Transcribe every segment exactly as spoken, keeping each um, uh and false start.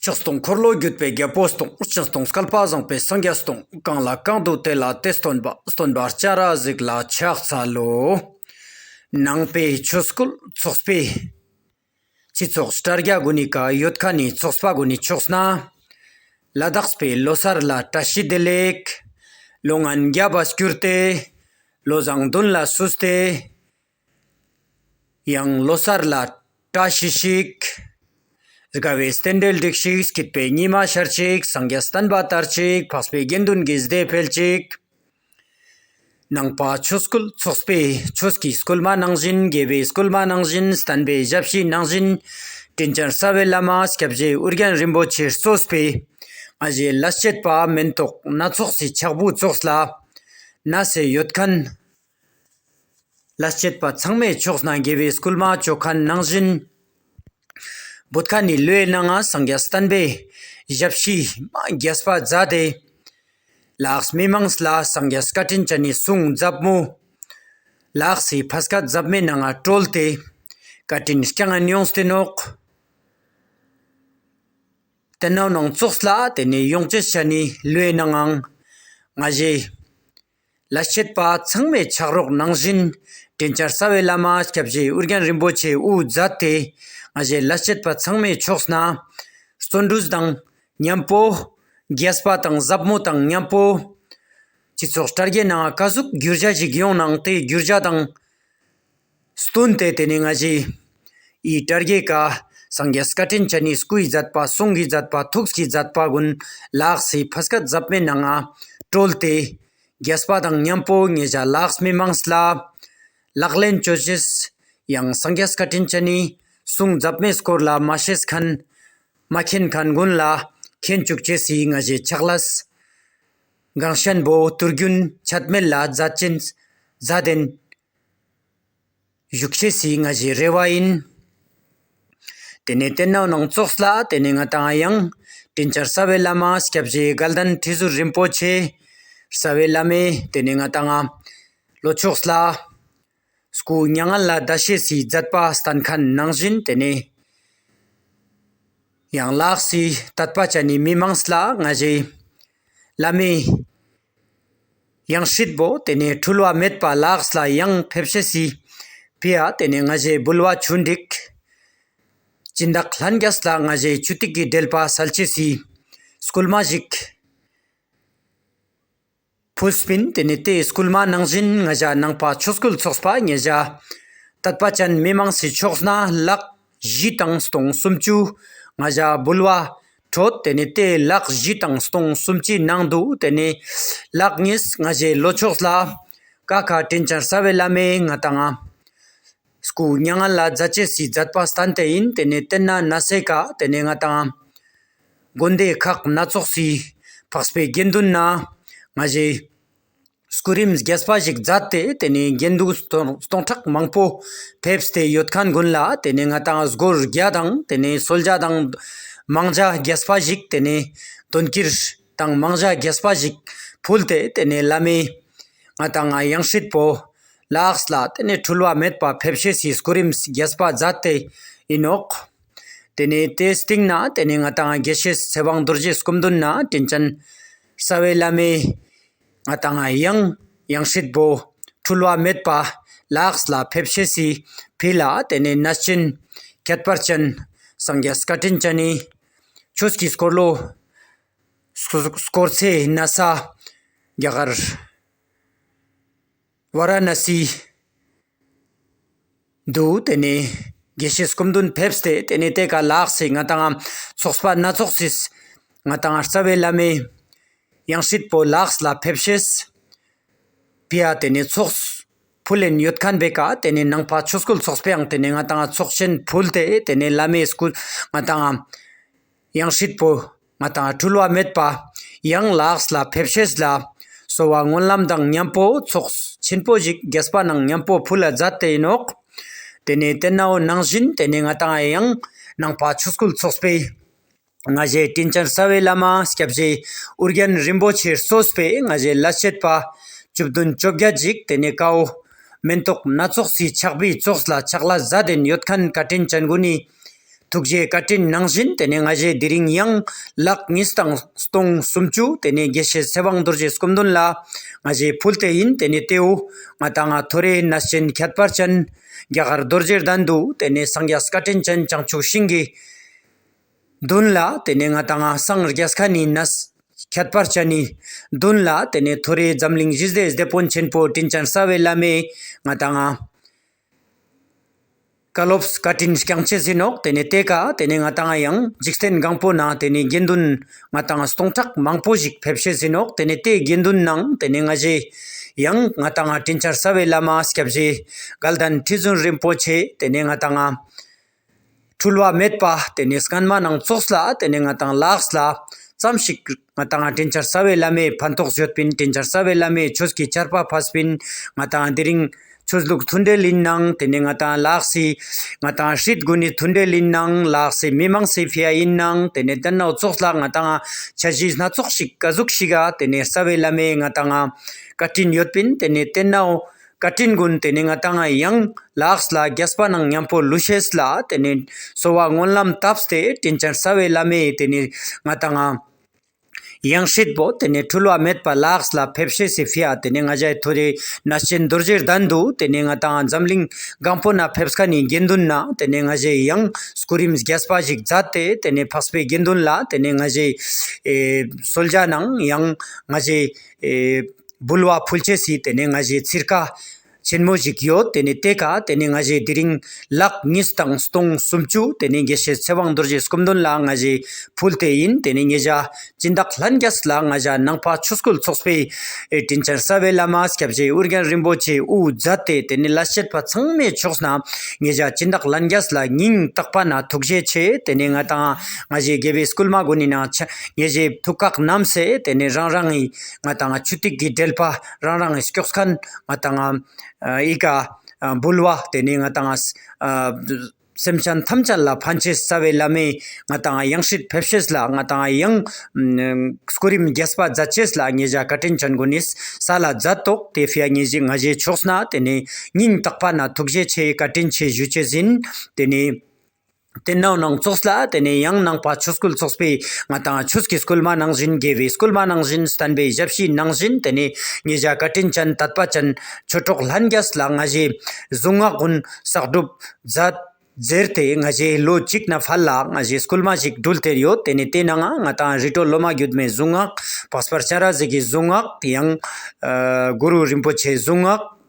ཕྱག་སྟོང་འཁོར་ལོ་བརྒྱུད་པའི་རྒྱལ་པོ་སྟོང་། སྤྱན་སྟོང་བསྐལ་པ་བཟང་པོའི་སངས་རྒྱས་སྟོང་། གང་ལ་གང་འདུལ་དེ་ལ་དེ་སྟོན་པ། སྟོན་པ་སྤྱན་རས་གཟིགས་ལ་ཕྱག་འཚལ་ལོ། ནང་པའི་ཆོས་སྐུལ་ཚོགས་པའི་སྤྱི་ཚོགས་དྲ་རྒྱ་གུན་ནི་ཀ་ཡོད་ཁན་ནི་ཚོགས་པ་གུན་ནི་ཕྱོགས་ནེ་ལ་དྭགས་པའི་ལོ་གསར་ལ་བཀྲ་ཤིས་བདེ་ལེགས། ལོ་ངན་རྒྱབ་པ་སྐྱུར་ཏེ་ལོ་བཟང་དུན་ལ་བསུས་ཏེ། ཡང་ལོ་གསར་ལ་བཀྲ་ཤིས་ཤིག། དགའ་བའི་རྟེན་འབྲེལ་འགྲིགས་ཤིག། སྐྱིད་པའི་ཉི་མ་ཤར་ཅིག། སངས་རྒྱས་བསྟན་པ་དར་ཅིག། འཕགས་པའི་དགེ་འདུན་གྱི་སྡེ་འཕེལ་ཅིག། ནང་པ་ཆོས་སྐུལ་ཚོགས་པའི་ཆོས་ཀྱི་སྐུལ་མ་ནང་བཞིན་དགེ་བའི་སྐུལ་མ་ནང་བཞིན་བསྟན་པའི་ཞབས་ཕྱི་ནང་བཞིན་དྲིན་ཅན་རྩ་བའི་བླ་མ་སྐྱབས་རྗེ་ཨོ་རྒྱན་རིན་པོ་ཆེ་གཙོས་པའི་ང་ཞའི་ལས་བྱེད་པ་མེན་ཏོག་སྣ་ཚོགས་སི་ཕྱག་བུ་ཙོགས་ལ་ནང་སེ་ཡོད་ཁན་ལས་བྱེད་པ་ཚང་མའི་ཕྱོགས་ནེ་དགེ་བའི་སྐུལ་མ་ཅོ་ཁན་ནང་བཞིན་བོད་ཁ་ནེ་ལོའི་ནང་ང་སངས་རྒྱས་བསྟན་པའི་ཞབས་ཕྱི་མ་རྒྱས་པ་མཛད་དེ་ལ་དྭགས་མི་མང་ལ་སངས་རྒྱས་བཀའ་དྲིན་ཅན་ནི་གསུང་ཟབ་མོ་ལ་དྭགས་སི་ཕ་སྐད་ཟབ་མོའི་ནང་ང་བཀྲོལ་ཏེ་བཀའ་དྲིན་བསྐྱངས་ཡོངས་ཏེ་ནོག། དེ་ནེ་ནང་ཙོགས་ལ་དེ་ནེ་ཡོང་ཅེས་ཅན་ནི་ལོའི་ནང་ང་ང་ཞའི་ལས་བྱེད་པ་ཚང་མའི་ཕྱག་རོགས་ནང་བཞིན་དྲིན་ཅན་རྩ་བའི་བླ་མ་སྐྱབས་རྗེ་ཨོ་རྒྱན་རིན་པོ་ཆེ་དབུ་མཛད་དེ་ང་ཞའི་ལས་བྱེད་པ་ཚང་མའི་ཕྱོགས་ནེ་བརྩོན་འགྲུས་དང་ཉམ་པོ་རྒྱས་པ་དང་ཟབ་མོ་དང་ཉམ་པོ་སྤྱི་ཚོགས་དྲ་རྒྱའི་ནང་ང་ཀ་ཟུག་འགྱུར་བ་ཞིག་ཡོང་ནའང་དེ་འགྱུར་བ་དང་བསྟུན་ཏེ་དེ་ནེ་ང་ཞའི་དྲ་རྒྱའི་ཀ་སངས་རྒྱས་བཀའ་དྲིན་ཅན་ནི་སྐུའི་མཛད་པ་གསུང་གི་མཛད་པ་ཐུགས་ཀྱི་མཛད་པ་གུན་ལ་དྭགས་སི་ཕ་སྐད་ཟབ་མོའི་ནང་ང་བཀྲོལ་ཏེ་རྒྱས་པ་དང་ཉམ་པོ་ང་ཞ་ལ་དྭགས་མི་མང་ལ་ལག་ལེན་ཅོ་ཅེས་ཡང་སངས་རྒྱས་བཀའ་དྲིན་ཅན་ནི་གསུང་ཟབ་མོའི་སྐོར་ལ་མ་ཤེས་ཁན་མ་མཁྱེན་ཁན་གུན་ལ་མཁྱེན་ཅུག་ཅེས་སི་ང་ཞའི་ཕྱག་ལས་གང་ཤན་པོ་ཏུར་རྒྱུན་ཆད་མེད་ལ་མཛད་ཅེས་མཛད་དེན་བཞུགས་ཅེས་སི་ང་ཞའི་རེ་བ་ཨིན། དེ་ནེ་དེ་ནེ་ནང་ཙོགས་ལ་དེ་ནེ་ང་དང་ཡང་དྲིན་ཅན་རྩ་བའི་བླ་མ་སྐྱབས་རྗེ་དགའ་ལྡན་ཁྲི་ཟུར་རིན་པོ་ཆེ་རྩ་བའི་བླ་མའི་དེ་ནེ་ང་དང་ལོ་ཕྱོགས་ལ་སྐུ་མྱ་ངན་ལས་འདས་ཤེས་སི་མཛད་པ་བསྟན་ཁན་ནང་བཞིན་དེ་ནེ་ཡང་ལ་དྭགས་སི་དད་པ་ཅན་ནི་མི་མང་ལ་ང་ཞའི་བླ་མའི་ཡང་སྲིད་པོ་དེ་ནེ་འཁྲུལ་བ་མེད་པ་ལ་དྭགས་ལ་ཡང་ཕེབས་ཤེས་སི་ཕི་འ་དེ་ནེ་ང་ཞའི་འབུལ་བ་ཆུ་འགྲིག་སྦྱིན་བདག་ལྷན་རྒྱས་ལ་ང་ཞའི་ཆུ་ཐིགས་ཀྱི་འབྲེལ་པ་སལ་ཅེས་སི་སྐུལ་མ་ཞིག་ཕུལ་སྤིན། དེ་ནེ་དེའི་སྐུལ་མ་ནང་བཞིན་ང་ཞ་ནང་པ་ཆོས་སྐུལ་ཚོགས་པ་ང་ཞ་དད་པ་ཅན་མི་མང་སི་ཕྱོགས་ནེ་ལག་བཞི་དང་སྟོང་སུམ་ཅུ་ང་ཞ་འབུལ་བ་འཕྲོད། དེ་ནེ་དེའི་ལག་བཞི་དང་སྟོང་སུམ་ཅུའི་ནང་དུ་དེ་ནེ་ལག་གཉིས་ང་ཞའི་ལོ་ཕྱོགས་ལ་ཀ་ཁ་དྲིན་ཅན་རྩ་བའི་བླ་མའི་ང་དང་སྐུ་མྱ་ངན་ལས་འདས་ཅེས་སི་མཛད་པ་བསྟན་ཏེ་ཨིན། དེ་ནེ་དེ་ནེ་ནང་སེ་ཀ་དེ་ནེ་ང་དང་དགོན་སྡེ་ཁག་སྣ་ཚོགས་སི་འཕགས་པའི་དགེ་འདུན་ན་ང་ཞའི་སྐུ་རིམ་རྒྱས་པ་ཞིག་མཛད་དེ་དེ་ནེ་དགེ་འདུན་སྟོང་སྟོང་ཕྲག་མང་པོ་ཕེབས་ཏེ་ཡོད་ཁན་གུན་ལ་དེ་ནེ་ང་དང་སྒོར་བརྒྱ་དང་དེ་ནེ་གསོལ་ཇ་དང་མང་ཇ་རྒྱས་པ་ཞིག་དེ་ནེ་དོན་གྱིར་དང་མང་ཇ་རྒྱས་པ་ཞིག་ཕུལ་ཏེ་དེ་ནེ་བླ་མའི་ང་དང་ཡང་སྲིད་པོ་ལ་དྭགས་ལ་དེ་ནེ་འཁྲུལ་བ་མེད་པ་ཕེབས་ཤེས་སི་སྐུ་རིམ་རྒྱས་པ་མཛད་དེ་ཨིན་ནོག། དེ་ནེ་དེའི་སྟིང་ནེ་དེ་ནེ་ང་དང་དགེ་བཤེས་ཚེ་དབང་རྡོ་རྗེའི་སྐུ་མདུན་ན་དྲིན་ཅན་རྩ་བའི་བླ་མའི་ང་དང་ཡང་ཡང་སྲིད་པོ་འཁྲུལ་བ་མེད་པ་ལ་དྭགས་ལ་ཕེབས་ཤེས་སི་ཕི་ལ་དེ་ནེ་གནས་ཆེན་ཁྱད་པར་ཅན་སངས་རྒྱས་བཀའ་དྲིན་ཅན་ནི་ཆོས་ཀྱི་འཁོར་ལོ་སྐོར་ཚེ་ན་ས་རྒྱ་གར་ཝ་ར་ཎ་སི་དུ་དེ་ནེ་དགེ་བཤེས་སྐུ་མདུན་ཕེབས་ཏེ་དེ་ནེ་དེ་ཀ་ལ་དྭགས་སི་ང་དང་ཚོགས་པ་སྣ་ཚོགས་སི་ང་དང་རྩ་བའི་བླ་མའི་ཡང་སྲིད་པོ་ལ་དྭགས་ལ་ཕེབས་ཤེས་ཕི་འ་དེ་ནེ་ཚོགས་ཕུལ་ལེན་ཡོད་ཁན་བེ་ཀ་དེ་ནེ་ནང་པ་ཆོས་སྐུལ་ཚོགས་པའང་དེ་ནེ་ང་དང་ཚོགས་ཆེན་ཕུལ་ཏེ་དེ་ནེ་བླ་མའི་སྐུ་ང་དང་ཡང་སྲིད་པོ་ང་དང་འཁྲུལ་བ་མེད་པ་ཡང་ལ་དྭགས་ལ་ཕེབས་ཤེས་ལ་གསོལ་བ་སྨོན་ལམ་དང་ཉམ་པོ་ཚོགས་ཆེན་པོ་ཞིག་རྒྱས་པ་ནང་ཉམ་པོ་ཕུལ་ལ་མཛད་དེ་ཨིན་ནོག། དེ་ནེ་དེ་ནེ་ནང་བཞིན་དེ་ནེ་ང་དང་ཡང་ནང་པ་ཆོས་སྐུལ་ཚོགས་པའི་ང་ཞའི་དྲིན་ཅན་རྩ་བའི་བླ་མ་སྐྱབས་རྗེ་ཨོ་རྒྱན་རིན་པོ་ཆེ་གཙོས་པའི་ང་ཞའི་ལས་བྱེད་པ་བཅུ་བདུན་བཅོ་བརྒྱད་ཅིག་དེ་ནེ་ཀའོ་མེན་ཏོག་སྣ་ཚོགས་སི་ཕྱག་བུའི་ཙོགས་ལ་ཕྱག་ལས་མཛད་དེན་ཡོད་ཁན་བཀའ་དྲིན་ཅན་གུན་ནི་ ཐུགས་རྗེ་བཀའ་དྲིན་ནང་བཞིན་ཏེ་ནེ་ང་ཞེ་དེ་རིང་ཡང་ལག་གཉིས་དང་སྟོང་སུམ་ཅུ་ཏེ་ནེ་དགེ་བཤེས་ཚེ་དབང་རྡོ་རྗེ་སྐུ་མདུན་ལ་ང་ཞེ་ཕུལ་ཏེ་ཨིན། ཏེ་ནེ་ཏེའུ་ང་དང་ང་ཐོ་རེ་གནས་ཆེན་ཁྱད་པར་ཅན་རྒྱ་གར་རྡོ་རྗེ་གདན་དུ་ཏེ་ནེ་སངས་རྒྱས་བཀའ་དྲིན་ཅན་བྱང་ཆུབ་ཤིང་གི་མདུན་ལ་ཏེ་ནེ་ང་དང་ང་སངས་རྒྱས་མཁན་ནི་གནས་ཁྱད་པར་ཅན་ནི་མདུན་ལ་ཏེ་ནེ་ཐོ་རེ་འཛམ་གླིང་ཞི་བདེའི་སྡེ་དཔོན་ཆེན་པོ་དྲིན་ཅན་རྩ་བའི་བླ་མས་ང་དང་ང་བཀའ་སློབ་བཀའ་དྲིན་བསྐྱངས་ཅེས་ཨིན་ནོག། ཏེ་ནེ་ཏེ་ཀ་ཏེ་ནེ་ང་དང་ཡང་འཇིག་རྟེན་གང་པོ་ན་ཏེ་ནེ་དགེ་འདུན་ང་དང་སྟོང་ཕྲག་མང་པོ་ཞིག་ཕེབས་ཤེས་ཨིན་ནོག། ཏེ་ནེ་ཏེ་དགེ་འདུན་ནང་ཏེ་ནེ་ང་ཞེ་ཡང་ང་དང་དྲིན་ཅན་རྩ་བའི་བླ་མ་སྐྱབས་རྗེ་དགའ་ལྡན་ཁྲི་བཙུན་རིན་པོ་ཆེ་ཏེ་ནེ་ང་དང་འཁྲུལ་བ་མེད་པ་ཏེ་ནེ་སྔན་མ་ནང་ཙོགས་ལ་ཏེ་ནེ་ང་དང་ལགས་ལ་ཙམ་ཞིག་ང་དང་དྲིན་ཅན་རྩ་བའི་བླ་མའི་ཕན་ཐོགས་ཡོད་པིན། དྲིན་ཅན་རྩ་བའི་བླ་མའི་ཆོས་ཀྱི་ཆར་པ་ཕབས་པིན། ང་དང་དེ་རིང་ཆོས་ལུགས་མཐུན་འབྲེལ་ཨིན་ནང་ཏེ་ནེ་ང་དང་ལགས་སི་ང་དང་སྲིད་གུན་ནི་མཐུན་འབྲེལ་ཨིན་ནང་ལགས་སི་མི་མང་སི་ཕི་ཡ་ཨིན་ནང་ཏེ་ནེ་ཏེན་ནའོ་ཙོགས་ལ་ང་དང་འཆར་གཞི་སྣ་ཚོགས་ཤིག་ག་ཟུག་ཤིག་ག་ཏེ་ནེ་རྩ་བའི་བླ་མའི་ང་དང་བཀའ་དྲིན་ཡོད་པིན། ཏེ་ནེ་ཏེན་ནའོ་བཀའ་དྲིན་གུན་ཏེ་ནེ་ང་དང་ཡང་ལགས་ལ་རྒྱས་པ་ནང་མཉམ་པོ་ལུས་ཤེས་ལ་ཏེ་ནེ་གསོལ་བ་སྨོན་ལམ་བཏབས་ཏེ་དྲིན་ཅན་རྩ་བའི་བླ་མའི་ཏེ་ནེ་ང་དང་ཡང་སྲིད་པོ་ཏེ་ནེ་འཁྲུལ་བ་མེད་པ་ལགས་ལ་ཕེབས་ཤེས་སི་ཕི་ཡ་ཏེ་ནེ་ང་ཞེ་ཐོ་རེ་གནས་ཆེན་རྡོ་རྗེ་གདན་དུ་ཏེ་ནེ་ང་དང་འཛམ་གླིང་གང་པོ་ན་ཕེབས་མཁན་ནི་དགེ་འདུན་ན་ཏེ་ནེ་ང་ཞེ་ཡང་སྐུ་རིམ་རྒྱས་པ་ཞིག་མཛད་དེ་ཏེ་ནེ་འཕགས་པའི་དགེ་འདུན་ལ་ཏེ་ནེ་ང་ཞེ་ཨེ་གསོལ་ཇ་ནང་ཡང་ང་ཞེ་ཨེ་འབུལ་བ་ཕུལ་ཅེས་སི་ཏེ་ནེ་ང་ཞེ་ཚིར་ཀ་ཆེན་མོ་ཞིག་ཡོད། ཏེ་ནེ་ཏེ་ཀ་ཏེ་ནེ་ང་ཞེ་དེ་རིང་ལག་གཉིས་དང་སྟོང་སུམ་ཅུ་ཏེ་ནེ་དགེ་བཤེས་ཚེ་དབང་རྡོ་རྗེ་སྐུ་མདུན་ལ་ང་ཞེ་ཕུལ་ཏེ་ཨིན། ཏེ་ནེ་ཉེ་ཞ་སྦྱིན་བདག་ལྷན་རྒྱས་ལ་ང་ཞེ་ནང་པ་ཆོས་སྐུལ་ཚོགས་པའི་ཨེ་དྲིན་ཅན་རྩ་བའི་བླ་མ་སྐྱབས་རྗེ་ཨོ་རྒྱན་རིན་པོ་ཆེ་དབུ་མཛད་དེ་ཏེ་ནེ་ལས་བྱེད་པ་ཚང་མའི་ཕྱོགས་ནེ་ཉེ་ཞ་སྦྱིན་བདག་ལྷན་རྒྱས་ལ་སྙིང་ཐག་པ་ནེ་ཐུགས་རྗེ་ཆེ། ཏེ་ནེ་ང་དང་ང་ཞེ་དགེ་བའི་སྐུལ་མ་གུན་ནི་ནང་ཆ་ཉེ་ཞེ་ཐུགས་ཁག་བསྣམས་སེ་ཏེ་ནེ་རང་རང་ངི་ང་དང་ཆུ་ཐིགས་ཀྱི་འབྲེལ་པ་རང་རང་ངི་སྐྱོགས་མཁན་ང་དང་ཨ་ཨི་ཀ་ཨ་འབུལ་བ་ཏེ་ནེ་ང་དང་ཨ་སེམས་ཅན་ཐམས་ཅད་ལ་ཕན་ཅེས་རྩ་བའི་བླ་མའི་ང་དང་ཡང་སྲིད་ཕེབས་ཤེས་ལ་ང་དང་ཡང་སྐུ་རིམ་རྒྱས་པ་མཛད་ཅེས་ལ་ཉེ་ཞ་བཀའ་དྲིན་ཅན་གུན་ནི་ས་ལ་མཛད་དོག། ཏེ་ཕི་ཡ་ཉེ་ཞེ་ང་ཞེ་ཕྱོགས་ནེ་ཏེ་ནེ་སྙིང་ཐག་པ་ནེ་ཐུགས་རྗེ་ཆེ་བཀའ་དྲིན་ཆེ་ཞུ་ཅེས་ཨིན། ཏེ་ནེ་ཏེན་ནའོ་ནང་ཙོགས་ལ་ཏེ་ནེ་ཡང་ནང་པ་ཆོས་སྐུལ་ཚོགས་པའི་ང་དང་ཆོས་ཀྱི་སྐུལ་མ་ནང་བཞིན་དགེ་བའི་སྐུལ་མ་ནང་བཞིན་བསྟན་པའི་ཞབས་ཕྱི་ནང་བཞིན་ཏེ་ནེ་ཉེ་ཞ་བཀའ་དྲིན་ཅན་དད་པ་ཅན་ཆོས་གྲོགས་ལྷན་རྒྱས་ལ་ང་ཞེ་གཟུངས་སྔགས་གུན་བསགས་སྒྲུབ་མཛད་ཟེར་ཏེ་ང་ཞེ་ལོ་གཅིག་ནེ་ཕར་ལ་ང་ཞེ་སྐུལ་མ་ཞིག་དྲུལ་ཏེ་ཡོད། ཏེ་ནེ་ཏེ་ནང་ང་དང་རི་ཁྲོད་ལོ་མ་བརྒྱུད་མའི་གཟུངས་སྔགས་འཕགས་པ་སྤྱན་རས་གཟིགས་ཀྱི་གཟུངས་སྔགས་ཡང་ཨ་གུ་རུ་རིན་པོ་ཆེའི་གཟུངས་སྔགས་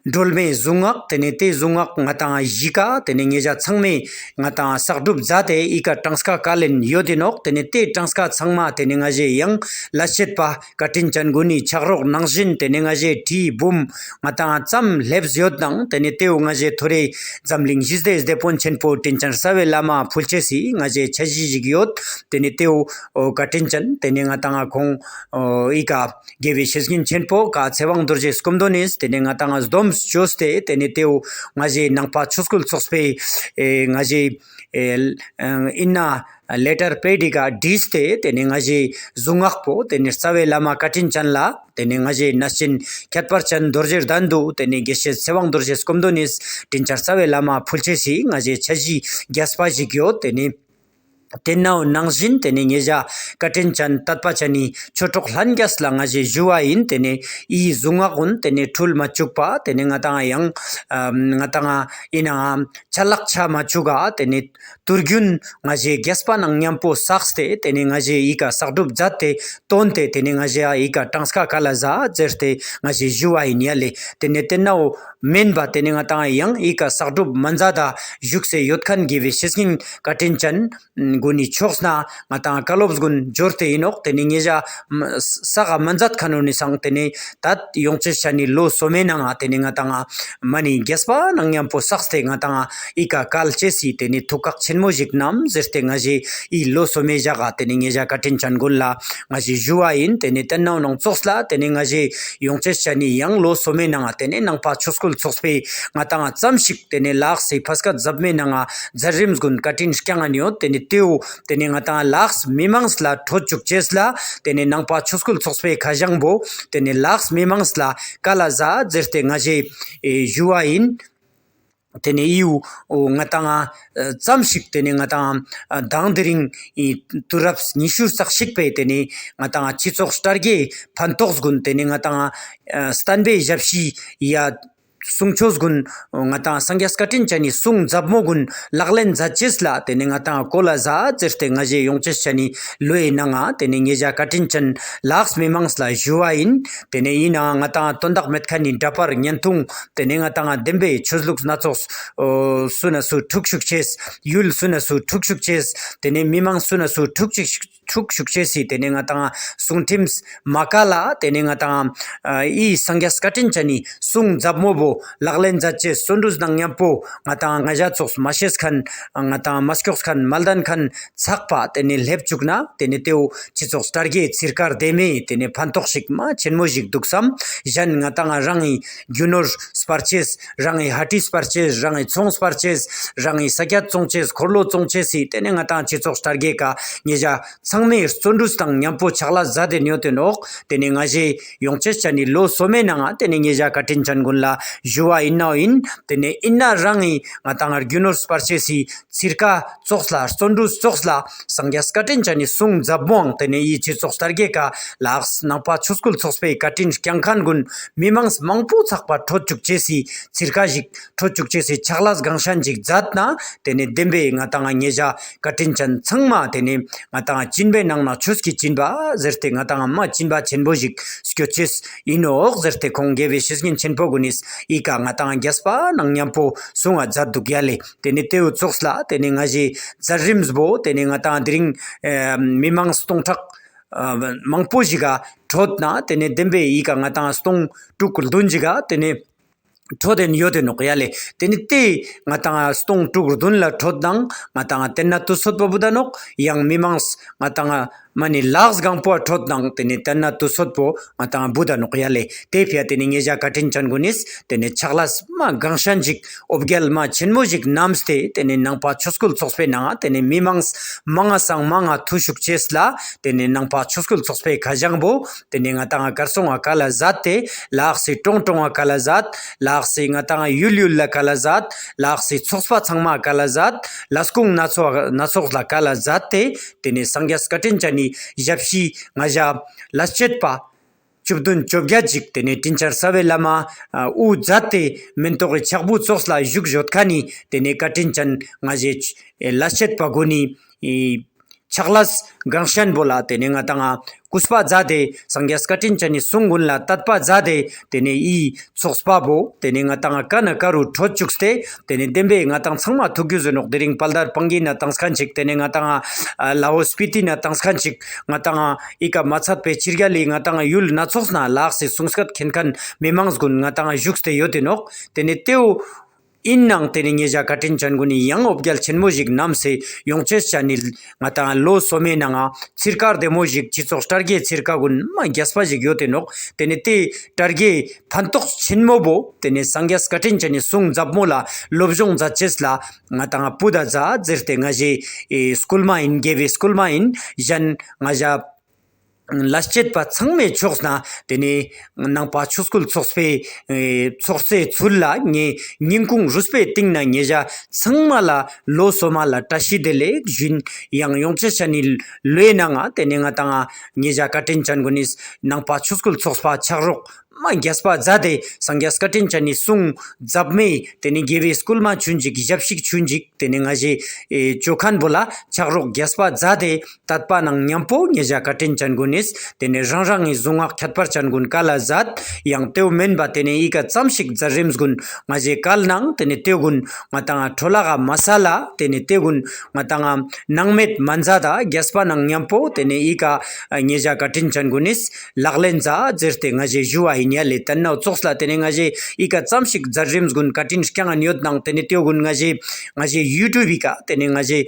སྒྲོལ་མའི་གཟུངས་སྔགས་ཏེ་ནེ་ཏེ་གཟུངས་སྔགས་ང་དང་བཞི་ཀ་ཏེ་ནེ་ཉེ་ཞ་ཚང་མའི་ང་དང་བསགས་སྒྲུབ་མཛད་དེ་ཨི་ཀ་གྲངས་ཀ་བཀལ་ལེན་ཡོད་དེ་ནོག། ཏེ་ནེ་ཏེ་གྲངས་ཀ་ཚང་མ་ཏེ་ནེ་ང་ཞེ་ཡང་ལས་བྱེད་པ་བཀའ་དྲིན་ཅན་གུན་ནི་ཕྱག་རོགས་ནང་བཞིན་ཏེ་ནེ་ང་ཞེ་བྲིས་འབུམ་ང་དང་ཙམ་ལེབས་ཡོད་ནང་ཏེ་ནེ་ཏེའུ་ང་ཞེ་ཐོ་རེ་འཛམ་གླིང་ཞི་བདེའི་སྡེ་དཔོན་ཆེན་པོ་དྲིན་ཅན་རྩ་བའི་བླ་མ་ཕུལ་ཅེས་སི་ང་ཞེ་འཆར་གཞི་ཞིག་ཡོད། ཏེ་ནེ་ཏེའུ་བཀའ་དྲིན་ཅན་ཏེ་ནེ་ང་དང་ཁོང་ཨི་ཀ་དགེ་བའི་བཤེས་གཉེན་ཆེན་པོ་ཀ་ཚེ་དབང་རྡོ་རྗེ་སྐུ་མདུན་ནི་ཏེ་ནེ་ང་དང་སྡོམ་བཅོས་ཏེ་ཏེ་ནེ་ཏེའུ་ང་ཞེ་ནང་པ་ཆོས་སྐུལ་ཚོགས་པའི་ཨེ་ང་ཞེ་ཨེ་ཨིན་ན་ལེ་ཊར་པེཌ་ཀ་བྲིས་ཏེ་ཏེ་ནེ་ང་ཞེ་གཟུངས་སྔགས་པོ་ཏེ་ནེ་རྩ་བའི་བླ་མ་བཀའ་དྲིན་ཅན་ལ་ཏེ་ནེ་ང་ཞེ་གནས་ཆེན་ཁྱད་པར་ཅན་རྡོ་རྗེ་གདན་དུ་ཏེ་ནེ་དགེ་བཤེས་ཚེ་དབང་རྡོ་རྗེ་སྐུ་མདུན་ནི་དྲིན་ཅན་རྩ་བའི་བླ་མ་ཕུལ་ཅེས་སི་ང་ཞེ་འཆར་གཞི་རྒྱས་པ་ཞིག་ཡོད། ཏེ་ནེ་ཏེན་ནའོ་ནང་བཞིན་ཏེ་ནེ་ཉེ་ཞ་བཀའ་དྲིན་ཅན་དད་པ་ཅན་ནི་ཆོས་གྲོགས་ལྷན་རྒྱས་ལ་ང་ཞེ་ཞུ་བ་ཨིན། ཏེ་ནེ་ཨི་གཟུངས་སྔགས་གུན་ཏེ་ནེ་འཁྲུལ་མ་བཅུག་པ་ཏེ་ནེ་ང་དང་ཡང་ཨ་ང་དང་ཨིན་ནའང་ཆ་ལག་ཆ་མ་བཅུག་ག་ཏེ་ནེ་ཏུར་རྒྱུན་ང་ཞེ་རྒྱས་པ་ནང་མཉམ་པོ་བསགས་ཏེ་ཏེ་ནེ་ང་ཞེ་ཨི་ཀ་བསགས་སྒྲུབ་མཛད་དེ་བཏོན་ཏེ་ཏེ་ནེ་ང་ཞེ་ཨི་ཀ་གྲངས་ཀ་བཀལ་ལ་ཟ་ཟེར་ཏེ་ང་ཞེ་ཞུ་བ་ཨིན་ཡ་ལེ། ཏེ་ནེ་ཏེན་ནའོ་མེན་པ་ཏེ་ནེ་ང་དང་ཡང་ཨི་ཀ་བསགས་སྒྲུབ་མ་མཛད་ད་བཞུགས་སེ་ཡོད་མཁན་དགེ་བའི་བཤེས་གཉེན་བཀའ་དྲིན་ཅན་གུན་ནི་ཕྱོགས་ནེ་ང་དང་བཀའ་སློབ་གུན་འབྱོར་ཏེ་ཨིན་ནོག། ཏེ་ནེ་ཉེ་ཞ་ས་ག་མ་མཛད་མཁན་ནོ་ནི་སང་ཏེ་ནེ་ད་ཡོང་ཅེས་ཆ་ནི་ལོ་སོ་མའི་ནང་ང་ཏེ་ནེ་ང་དང་མ་ནི་རྒྱས་པ་ནང་མཉམ་པོ་བསགས་ཏེ་ང་དང་ཨི་ཀ་བཀལ་ཅེས་སི་ཏེ་ནེ་ཐུགས་ཁག་ཆེན་མོ་ཞིག་བསྣམས་ཟེར་ཏེ་ང་ཞེ་ཨི་ལོ་སོ་མའི་ཞག་ག་ཏེ་ནེ་ཉེ་ཞ་བཀའ་དྲིན་ཅན་གུན་ལ་ང་ཞེ་ཞུ་བ་ཨིན། ཏེ་ནེ་ཏེན་ནའོ་ནང་ཙོགས་ལ་ཏེ་ནེ་ང་ཞེ་ཡོང་ཅེས་ཆ་ནི་ཡང་ལོ་སོ་མའི་ནང་ང་ཏེ་ནེ་ནང་པ་ཆོས་སྐུལ་ཚོགས་པའི་ང་དང་ཙམ་ཞིག་ཏེ་ནེ་ལགས་སི་ཕ་སྐད་ཟབ་མའི་ནང་ང་མཛད་རིམ་གུན་བཀའ་དྲིན་བསྐྱངས་ཨིན་ཡོད། ཏེ་ནེ་ཏེའུ་ཏེ་ནེ་ང་དང་ལགས་མི་མང་ལ་འཕྲོད་བཅུག་ཅེས་ལ་ཏེ་ནེ་ནང་པ་ཆོས་སྐུལ་ཚོགས་པའི་ཁ་བྱང་པོ་ཏེ་ནེ་ལགས་མི་མང་ལ་བཀལ་ལ་ཟ་ཟེར་ཏེ་ང་ཞེ་ཨེ་ཞུ་བ་ཨིན། ཏེ་ནེ་ཡུ་ང་ཏང་ཙམ་ཞིག་ཏེ་ནེ་ང་ཏང་དང་དེ་རིང་ཨི་དུས་རབས་ཉི་ཤུ་རྩ་གཅིག་པའི་ཏེ་ནེ་ང་ཏང་སྤྱི་ཚོགས་དྲ་རྒྱའི་ཕན་ཐོགས་གུན་ཏེ་ནེ་ང་ཏང་བསྟན་པའི་ཞབས་ཕྱི་ཡ་གསུང་ཆོས་གུན་ང་ཏང་སངས་རྒྱས་བཀའ་དྲིན་ཅན་ནི་གསུང་ཟབ་མོ་གུན་ལག་ལེན་མཛད་ཅེས་ལ་ཏེ་ནེ་ང་ཏང་གོ་ལ་ཟ་ཟེར་ཏེ་ང་ཞེ་ཡོང་ཅེས་ཅན་ནི་ལོའི་ནང་ང་ཏེ་ནེ་ཉེ་ཞ་བཀའ་དྲིན་ཅན་ལགས་མི་མང་ལ་ཞུ་བ་ཡིན། ཏེ་ནེ་ཡིན་ནའང་ང་ཏང་དོན་དག་མེད་ཁན་ནི་འདྲ་པར་བརྙན་ཐུང་ཏེ་ནེ་ང་ཏང་བདེན་པའི་ཆོས་ལུགས་སྣ་ཚོགས་སུ་ན་སུ་འཁྲུག་ཤུགས་ཆེས། ཡུལ་སུ་ན་སུ་འཁྲུག་ཤུགས་ཆེས། ཏེ་ནེ་མི་མང་སུ་ན་སུ་འཁྲུག་ཅིག་འཁྲུག་ཤུགས་ཆེས་སི་ཏེ་ནེ་ང་ཏང་གསུང་ཁྲིམས་མ་ཀ་ལ་ཏེ་ནེ་ང་ཏང་ཨི་སངས་རྒྱས་བཀའ་དྲིན་ཅན་ནི་གསུང་ཟབ་མོ་བོ་ལག་ལེན་མཛད་ཅེས་བརྩོན་འགྲུས་དང་མཉམ་པོ་ང་ཏང་ང་ཞ་ཚོགས་མ་ཤེས་ཁན་ང་ཏང་མ་སྐྱོགས་ཁན་མ་ལྡན་ཁན་ཚག་པ་ཏེ་ནེ་སླེབས་ཅུག་ན་ཏེ་ནེ་ཏེའོ་སྤྱི་ཚོགས་དྲ་རྒྱའི་ཚིར་ཀ་རྡེ་མོའི་ཏེ་ནེ་ཕན་ཐོགས་ཤིག་མ་ཆེན་མོ་ཞིག་འདུག་སམ། གཞན་ང་ཏང་རང་ངི་རྒྱུ་ནོར་སྤར་ཅེས་རང་ངི་ཧ་ཏི་སྤར་ཅེས་རང་ངི་ཚོང་སྤར་ཅེས་རང་ངི་ས་ཀྱད་བཙོང་ཅེས་འཁོར་ལོ་བཙོང་ཅེས་སི་ཏེ་ནེ་ང་ཏང་སྤྱི་ཚོགས་དྲ་རྒྱའི་ཀ་ཉེ་ཞ་ཚང་མའི་བརྩོན་འགྲུས་དང་མཉམ་པོ་ཕྱག་ལས་མཛད་དེ་ཡོད་དེ་ནོག། ཏེ་ནེ་ང་ཞེ་ཡོང་ཅེས་ཅན་ནི་ལོ་སོ་མའི་ནང་ང་ཏེ་ནེ་ཉེ་ཞ་བཀའ་དྲིན་ཅན་གུན་ལ་ཞུ་བ་ཡིན་ནའོ་ཡིན། ཏེ་ནེ་ཡིན་ན་རང་ངི་ང་ཏང་རྒྱུ་ནོར་སྤར་ཅེས་སི་ཚིར་ཀ་ཙོགས་ལ་བརྩོན་འགྲུས་ཙོགས་ལ་སངས་རྒྱས་བཀའ་དྲིན་ཅན་ནི་གསུང་ཟབ་མོའང་ཏེ་ནེ་ཡི་སྤྱི་ཚོགས་དྲ་རྒྱའི་ཀ་ལགས་ནང་པ་ཆོས་སྐུལ་ཚོགས་པའི་བཀའ་དྲིན་བསྐྱངས་ཁན་གུན་མི་མང་མང་པོ་ཚག་པ་འཕྲོད་ཅུག་ཅེས་སི་ཚིར་ཀ་ཞིག་འཕྲོད་ཅུག་ཅེས་སི་ཕྱག་ལས་གང་ཤན་ཅིག་མཛད་ན་ཏེ་ནེ་བདེན་པའི་ང་ཏང་ཉེ་ཞ་བཀའ་དྲིན་ཅན་ཚང་མ་ཏེ་ནེ་ང་ཏང་སྦྱིན་པའི་ནང་ན་ཆོས་ཀྱི་སྦྱིན་པ་ཟེར་ཏེ་ང་ཏང་མ་སྦྱིན་པ་ཆེན་པོ་ཞིག་སྐྱོད་ཅེས་ཡིན་ནོག་ཟེར་ཏེ་ཁོང་དགེ་བའི་བཤེས་གཉེན་ཆེན་པོ་གུན་ནི་ཨི་ཀ་ང་ཏང་རྒྱས་པ་ནང་མཉམ་པོ་གསུང་བ་མཛད་འདུག་ཡ་ལེ། ཏེ་ནེ་ཏེའུ་ཙོགས་ལ་ཏེ་ནེ་ང་ཞེ་མཛད་རིམ་བོ་ཏེ་ནེ་ང་ཏང་དེ་རིང་མི་མང་སྟོང་ཕྲག་མང་པོ་ཞིག་ག་འཕྲོད་ན་ཏེ་ནེ་བདེན་པའི་ཨི་ཀ་ང་ཏང་སྟོང་དྲུག་བདུན་ཞིག་ག་ཏེ་ནེ་འཕྲོད་དེ་ཡོད་དེ་ནོག་ཡ་ལེ། ཏེ་ནེ་ཏེ་ང་ཏང་སྟོང་དྲུག་བདུན་ལ་འཕྲོད་ནང་ང་ཏང་ཏེན་ན་དུས་ཚོད་པོ་བུད་ད་ནོག། ཡང་མི་མང་ང་ཏང་མ་ནེ་ལགས་གང་པོ་འཕྲོད་ནང་ཏེ་ནེ་ཏེན་ན་དུས་ཚོད་པོ་ང་ཏང་བུད་ད་ནོག་ཡ་ལེ། ཏེ་ཕི་ཡ་ཏེ་ནེ་ཉེ་ཞ་བཀའ་དྲིན་ཅན་གུན་ནི་ཏེ་ནེ་ཕྱག་ལས་མ་གང་ཤན་ཅིག་འོ་བརྒྱལ་མ་ཆེན་མོ་ཞིག་བསྣམས་ཏེ་ཏེ་ནེ་ནང་པ་ཆོས་སྐུལ་ཚོགས་པའི་ནང་ཏེ་ནེ་མི་མང་མང་ང་སང་མང་ང་ཐུ་ཤུགས་ཅེས་ལ་ཏེ་ནེ་ནང་པ་ཆོས་སྐུལ་ཚོགས་པའི་ཁ་བྱང་བོ་ཏེ་ནེ་ང་ཏང་གར་སོང་ང་ཀ་ལ་ཟད་དེ་ལགས་སི་གྲོང་གྲོང་ང་ཀ་ལ་ཟད་ལགས་སི་ང་ཏང་ཡུལ་ཡུལ་ལ་ཀ་ལ་ཟད་ལགས་སི་ཚོགས་པ་ཚང་མ་ཀ་ལ་ཟད་ལས་ཁུངས་སྣ་ཚོགས་སྣ་ཚོགས་ལ་ཀ་ལ་ཟད་དེ་ཏེ་ནེ་སངས་རྒྱས་བཀའ་དྲིན་ཅན་ནི་ཞབས་ཕྱི་ང་ཞ་ལས་བྱེད་པ་བཅུ་བདུན་བཅོ་བརྒྱད་ཅིག་ཏེ་ནེ་དྲིན་ཅན་རྩ་བའི་བླ་མ་དབུ་མཛད་དེ་མེན་ཏོག་གི་ཕྱག་བུ་ཙོགས་ལ་བཞུགས་ཡོད་ཁན་ནི་ཏེ་ནེ་བཀའ་དྲིན་ཅན་ང་ཞེ་ལས་བྱེད་པ་གུན་ནི་ཕྱག་ལས་གང་ཤན་བོ་ལ་ཏེ་ནེ་ང་ཏང་གུས་པ་མཛད་དེ་སངས་རྒྱས་བཀའ་དྲིན་ཅན་ནི་གསུང་གུན་ལ་དད་པ་མཛད་དེ་ཏེ་ནེ་ཨི་ཚོགས་པ་བོ་ཏེ་ནེ་ང་ཏང་ཀ་ན་ཀ་རུ་འཕྲོད་ཅུག་སྟེ་ཏེ་ནེ་བདེན་པའི་ང་ཏང་ཚང་མ་ཐུག་རྒྱུ་ཟེར་ནོག། དེ་རིང་དཔལ་དར་སྤང་གི་ན་ཏང་ཁན་ཅིག་ཏེ་ནེ་ང་ཏང་ལ་འོ་སྤི་ཏི་ན་ཏང་ཁན་ཅིག་ང་ཏང་ཨི་ཀ་མ་ཚད་པའི་ཕྱི་རྒྱལ་ལི་ང་ཏང་ཡུལ་སྣ་ཚོགས་ན་ལགས་སི་གསུང་སྐད་མཁྱེན་ཁན་མི་མང་གུན་ང་ཏང་བཞུགས་ཏེ་ཡོད་དེ་ནོག། ཏེ་ནེ་ཏེའུ་ཡིན་ནང་ཏེ་ནེ་ཉེ་ཞ་བཀའ་དྲིན་ཅན་གུན་ནི་ཡང་འོ་བརྒྱལ་ཆེན་མོ་ཞིག་བསྣམས་སེ་ཡོང་ཅེས་ཅན་ནི་ང་ཏང་ལོ་སོ་མའི་ནང་ང་ཚིར་ཀ་རྡེ་མོ་ཞིག་སྤྱི་ཚོགས་དྲ་རྒྱའི་ཚིར་ཀ་གུན་མ་རྒྱས་པ་ཞིག་ཡོད་དེ་ནོག། ཏེ་ནེ་ཏེ་དྲ་རྒྱའི་ཕན་ཐོགས་ཆེན་མོ་བོ་ཏེ་ནེ་སངས་རྒྱས་བཀའ་དྲིན་ཅན་ནི་གསུང་ཟབ་མོ་ལ་སློབ་སྦྱོང་མཛད་ཅེས་ལ་ང་ཏང་བུད་ད་ཟ་ཟེར་ཏེ་ང་ཞེ་སྐུལ་མ་ཡིན། དགེ་བའི་སྐུལ་མ་ཡིན། གཞན་ང་ཞ་ལས་བྱེད་པ་ཚང་མའི་ཕྱོགས་ནེ་ཏེ་ནེ་ནང་པ་ཆོས་སྐུལ་ཚོགས་པའི་ཚོགས་སྡེའི་ཚུལ་ལ་ངའི་སྙིང་ཁུང་རུས་པའི་གཏིང་ནེ་ཉེ་ཞ་ཚང་མ་ལ་ལོ་སོ་མ་ལ་བཀྲ་ཤིས་བདེ་ལེགས་ཞུ་ཡིན། ཡང་ཡོང་ཅེས་ཅན་ནི་ལོའི་ནང་ང་ཏེ་ནེ་ང་ཏང་ཉེ་ཞ་བཀའ་དྲིན་ཅན་གུན་ནི་ནང་པ་ཆོས་སྐུལ་ཚོགས་པ་ཕྱག་རོགས་མ་རྒྱས་པ་མཛད་དེ་སངས་རྒྱས་བཀའ་དྲིན་ཅན་ནི་གསུང་ཟབ་མོའི་ཏེ་ནེ་དགེ་བའི་སྐུལ་མ་ཆུན་ཅིག་ཞབས་ཕྱི་ཆུན་ཅིག་ཏེ་ནེ་ང་ཞེ་ཅོ་ཁན་བོ་ལ་ཕྱག་རོགས་རྒྱས་པ་མཛད་དེ་དད་པ་ནང་མཉམ་པོ་ཉེ་ཞ་བཀའ་དྲིན་ཅན་གུན་ནི་ཏེ་ནེ་རང་རང་ངི་གཟུངས་སྔགས་ཁྱད་པར་ཅན་གུན་ཀ་ལ་ཟད། ཡང་ཏེའུ་མེན་པ་ཏེ་ནེ་ཨི་ཀ་ཙམ་ཞིག་མཛད་རིམ་གུན་ང་ཞེ་ཀལ་ནང་ཏེ་ནེ་ཏེ་གུན་ང་ཏང་འཕྲོ་བརླག་ག་མ་ས་ལ་ཏེ་ནེ་ཏེ་གུན་ང་ཏང་ནང་མེད་མ་མཛད་ད་རྒྱས་པ་ནང་མཉམ་པོ་ཏེ་ནེ་ཨི་ཀ་ཉེ་ཞ་བཀའ་དྲིན་ཅན་གུན་ནི་ལག་ལེན་མཛད་ཟེར་ཏེ་ང་ཞེ་ཞུ་བ་ཡིན་ཡ་ལེ། ཏེན་ན་ཙོགས་ལ་ཏེ་ནེ་ང་ཞེ་ཨི་ཀ་ཙམ་ཞིག་མཛད་རིམ་གུན་བཀའ་དྲིན་བསྐྱངས་ཡོད་ནང་ཏེ་ནེ་ཏེ་གུན་ང་ཞེ་ང་ཞེ་ཡུ་ཊུབ་བི་ཀ་ཏེ་ནེ་ང་ཞེ་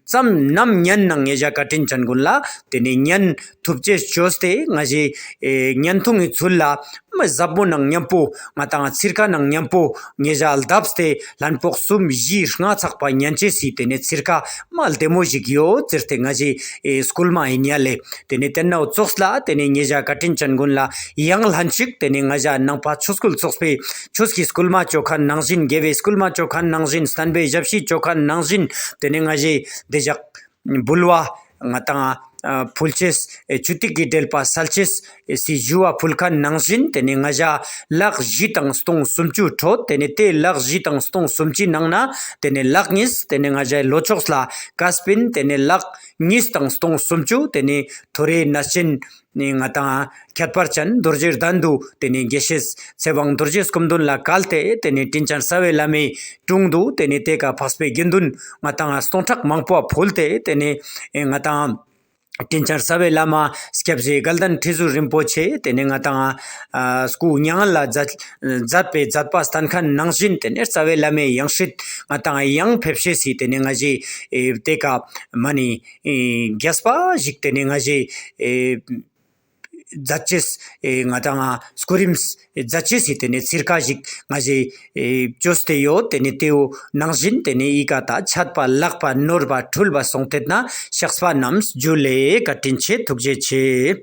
ཙམ་ནམ་ཉན་ནང་ཉེ་ཞ་བཀའ་དྲིན་ཅན་གུན་ལ་ཏེ་ནེ་ཉན་ཐུབ་ཅེས་ཅོས་ཏེ་ང་ཞེ་ཉན་ཐུང་ངི་ཚུལ་ལ་མ་ཟབ་མོ་ནང་མཉམ་པོ་ང་ཏང་ཚིར་ཀ་ནང་མཉམ་པོ་ཉེ་ཞ་ལྡབས་ཏེ་ལན་ཕོག་གསུམ་བཞི་ལྔ་ཚག་པ་ཉན་ཅེས་སི་ཏེ་ནེ་ཚིར་ཀ་མ་ལྡེ་མོ་ཞིག་ཡོད་ཟེར་ཏེ་ང་ཞེ་སྐུལ་མ་ཡིན་ཡ་ལེ། ཏེ་ནེ་ཏེན་ན་ཙོགས་ལ་ཏེ་ནེ་ཉེ་ཞ་བཀའ་དྲིན་ཅན་གུན་ལ་ཡང་ལྷན་ ཅིག་ཏེ་ནེ་ང་ཞ་ནང་པ་ཆོས་སྐུལ་ཚོགས་པའི་ཆོས་ཀྱི་སྐུལ་མ་ཅོ་ཁན་ནང་བཞིན་དགེ་བའི་སྐུལ་མ་ཅོ་ཁན་ནང་བཞིན་བསྟན་པའི་ཞབས་ཕྱི་ཅོ་ཁན་ནང་བཞིན་ཏེ་ནེ་ང་ཞའི་དེ་ཞག་འབུལ་བ་ང་དང་ཕུལ་ཅེས་ཨེ་ཆུ་ཐིགས་ཀྱི་འབྲེལ་པ་སལ་ཅེས་ཨེ་སི་ཞུ་བ་ཕུལ་ཁན་ནང་བཞིན་ཏེ་ནེ་ང་ཞ་ལག་བཞི་དང་སྟོང་སུམ་ཅུ་ཁྲོད་ཏེ་ནེ་ཏེ་ལག་བཞི་དང་སྟོང་སུམ་ཅུའི་ནང་ན་ཏེ་ནེ་ལག་གཉིས་ཏེ་ནེ་ང་ཞའི་ལྷོ་ཕྱོགས་ལ་ཀ་སྤིན་ཏེ་ནེ་ལག་གཉིས་དང་སྟོང་སུམ་ཅུ་ཏེ་ནེ་ཐོ་རེ་ནས་ཅན་ནི་ང་དང་ཁྱད་པར་ཅན་རྡོ་རྗེ་གདན་དུ་ཏེ་ནེ་དགེ་བཤེས་ཚེ་དབང་རྡོ་རྗེ་སྐུ་མདུན་ལ་བཀལ་ཏེ་ཏེ་ནེ་དྲིན་ཅན་རྩ་བའི་བླ་མའི་དྲུང་དུ་ཏེ་ནེ་ཏེ་ཀ་འཕགས་པའི་དགེ་འདུན་ང་དང་སྟོང་ཕྲག་མང་པོ་ཕུལ་ཏེ་ཏེ་ནེ་ཨེ་ང་དང་དྲིན་ཅན་རྩ་བའི་བླ་མ་སྐྱབས་རྗེ་དགའ་ལྡན་ཁྲི་ཟུར་རིན་པོ་ཆེ་ཏེ་ནེ་ང་དང་ཨ་སྐུ་མྱ་ངན་ལས་མཛད་མཛད་པའི་མཛད་པ་བསྟན་ཁན་ནང་བཞིན་ཏེ་ནེ་རྩ་བའི་བླ་མའི་ཡང་སྲིད་ང་དང་ཡང་ཕེབས་ཤེས་སི་ཏེ་ནེ་ང་ཞའི་ཨེ་ཏེ་ཀ་མ་ནི་ཨེ་རྒྱས་པ་ཞིག་ཏེ་ནེ་ང་ཞའི་ཨེ་མཛད་ཅེས་ཨེ་ང་དང་སྐུ་རིམ་མཛད་ཅེས་སི་ཏེ་ནེ་ཚིར་ཀ་ཞིག་ང་ཞའི་ཨེ་ཅོས་ཏེ་ཡོད། ཏེ་ནེ་ཏེའུ་ནང་བཞིན་ཏེ་ནེ་ཨི་ཀ་ཏ་ཆད་པ་ལྷག་པ་ནོར་བ་འཁྲུལ་བ་སོང་ཏེ་ན་བཤགས་པ་རྣམས་འཇུ་ལེ། བཀའ་དྲིན་ཆེ། ཐུགས་རྗེ་ཆེ།